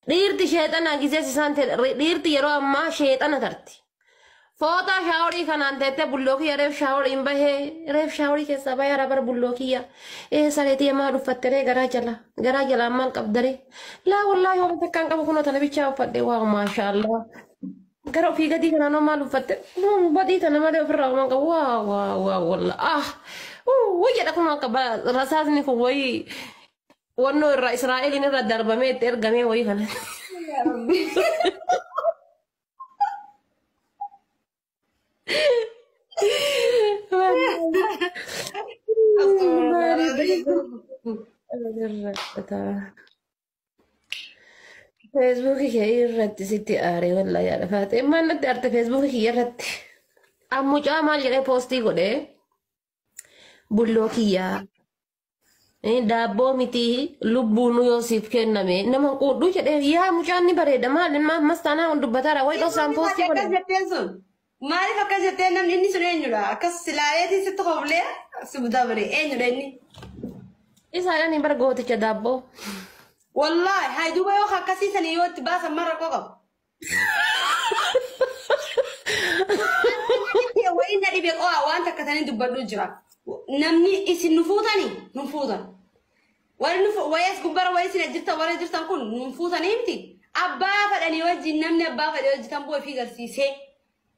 Dhiirti sheexana gizees isaan dhiirti yeroo ammaa sheexana tarti. Footaa shaaworii kanaan teettee bulloo kiyya reef shaaworiin bahee reef shaaworii keessaa bahee hara bara bulloo kiyya. Ee sareetii maal uffatte ree garaa jala garaa jalaan maal qabda ree? Laa wallaahi waan takkaan qabu kunoo tana bichaa uffadhe waaw maashaallah. Gara ofii gadii kanaan maal uffatte? Badii tana malee ofirraa waan qabu waa waa waa wallaahi ah wayya jedha kun akka rasaasni kun wayii wannoo irraa Israa'eliin irra darbamee itti ergamee wayii kana. Feesbuukii kee irratti sitti aaree wallaahi yaada faate. Maal natti aarte feesbuukii kiyya irratti? Ammucaa maal jedhee poostii godhee bulloo kiyyaa daabboo miti lubbuun yoo siif kenname nama quudhuu jedhee yaa mucaan ni bareeda maal ammas taanaa hun dubbataara wayi dhoksaan poostii Akkas godhe. jetteen sun maaliif akkas jetteen namni inni sun eenyudha? Akkas silaaleetiin sitti hoblee si dabre eenyudha inni? Isaadhaan hin bara gooticha daabboo. Wallaahi haa duuba yoo akkasii sanii yoo itti baasan mara rakkoo qabu. Wayii na dhibe qo'a waan takka sanii dubbadhu jira. Namni isin nu fuutanii nu fuutan. Warri nu wayii as gubbara wayii isin jirtan warri jirtan kun nu fuutanii miti. Abbaa fadhanii wajjin namni abbaa fadhee hojjetan bu'ee fi garsiisee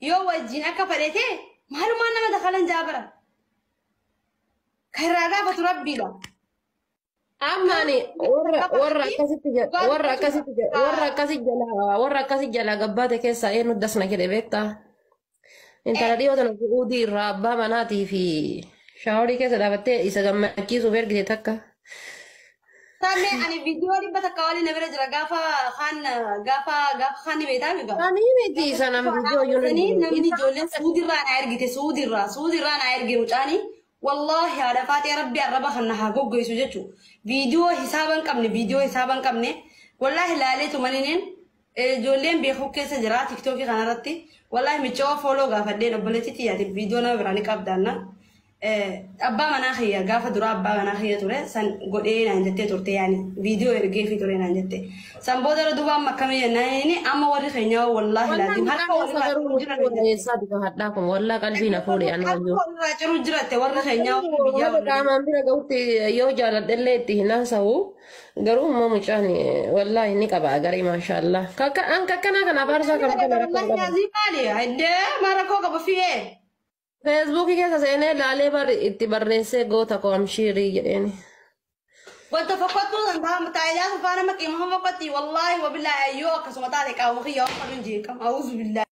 yoo wajjin akka fadhete maalumaan nama dakalan jaabara. Kan irraa gaafatu rabbiidha. Amma ani warra akkasitti warra akkasitti warra akkasi jala warra akkasi jala gabbaate keessaa eenyu dasna jedhe beektaa? Intala dhiyoo tana su'uudii irraa abbaa manaatii fi shaaworii keessa dhaabattee isa gammachiisuuf ergite takka. Taanee ani viidiyoo 100 waliin na bira jira gaafa kaan gaafa gaafa kaan ni beektaa miga. Ani miti sana viidiyoo iyyuu Namni ijoolleen suudirraa na ergite suudirraa suudirraa na erge mucaani wallaahi haadha faatee rabbi arraba kan na haa goggoisu jechuudha. Viidiyoo hisaaba hin qabne viidiyoo hisaaba hin qabne wallaahi laaleetu malineen ijoolleen beekuu keessa jira tiktookii kanarratti wallaahi miccoo fooloo gaafadheen obboleettii xiyyaati viidiyoo nama biraa ni qabdaanna. Abbaa manaa kiyya gaafa dura abbaa manaa kiyya ture san godhee naan jettee turte yaani viidiyoo ergeefii ture naan jette. San booda irra duuba amma akkamii jennaan inni amma warri keenyaa wallaahi laatiin harka walirraa ciruu jiran Eessaa bifa hadhaa kun wallaa qalbii na fuudhe ani harka wayyoo. walirraa ciruu jiratte warri keenyaa warri biyyaa Warra warri qaamaan bira gahutti yoo jaaladhellee itti hin haasa'u garuu immoo mucaan wallaahi ni qaba garii maashaallah. An kakkanaa kanaaf aarsaa kan kana rakkoo Wallaahi qaba. laazii maali? Iddee maal rakkoo qaba fi'ee? Feesbuukii keessa seenee laalee bar itti barreessee goota koo amshiirii jedheeni. Wanta fokkottuu san taayidaa sun faana maqii maha fokkottii wallaahi wabillaahi yoo akkasuma taate qaama kiyya waan qabin jeeqama. Auzu billaahi.